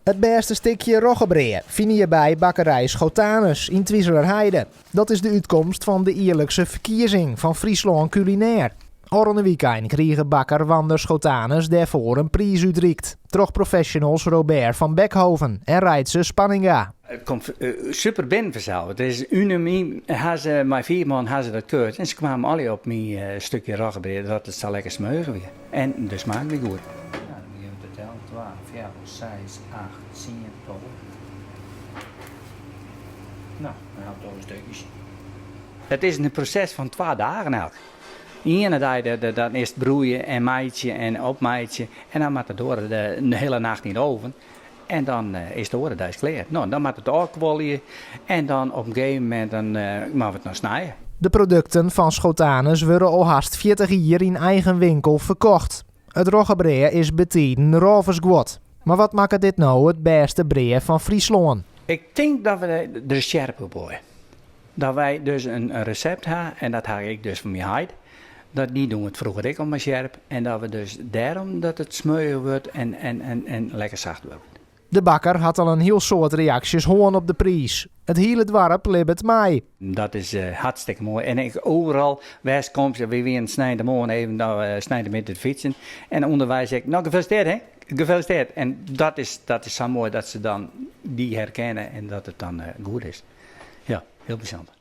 It bêste stikje roggebrea fine je by bakkerij Schotanus yn Twizelerheide. Dat is de útkomst fan de jierlikse ferkiezing fan Fryslân Culinair. Ofrûne wykein krige bakker Wander Schotanus dêrfoar in priis útrikt troch professionals Robert van Beckhoven en Reitse Spanninga. It komt super binnen fansels. It is unanym, ha se mei fiif man ha se dat keurd en se kwamen allegear op myn stikje roggebrea dat it sa lekker smeuïge wie. En de smaak wie goed. Nou, dan begjinne we te tellen. Twa, fjouwer, seis, acht, tsien, 12. Nou, dan ha we 12 stikjes. It is in proses fan twa dagen elk. Iene dei dan is it broeien en meitsje en opmeitsje en dan moat it oare de hiele nacht yn de oven. En dan is de oare deis klear. No, dan moat it ôfkuolje en dan op in gegeven momint dan moatte we it noch snije. De produkten fan Schotanus wurde al hast 40 jier yn eigen winkel ferkocht. It roggebrea is betiden rôversguod. Mar wat makket dit no it bêste brea fan Fryslân? Ik tink dat we der sjerp op goaie. Dat wy dus in resept ha, en dat ha ik dus fan myn heit, dat dy doen it froeger ek al mei sjerp, en dat we dus dêrom dat it smeuïch wurdt en, en, en, en lekker sacht wurdt. De bakker hat al in hiel soad reaksjes hân op de priis. It hiele doarp libbet mei. Dat is hartstikke moai. En ik oeral wêr'tst komst, wy wienen sneintemoarn even no, sneintemiddei te fytsen en ûnderweis ek, no gefeliciteerd hè, gefeliciteerd. En dat is, dat is sa moai dat se dan dy herkenne en dat it dan goed is. Ja, hiel bysûnder.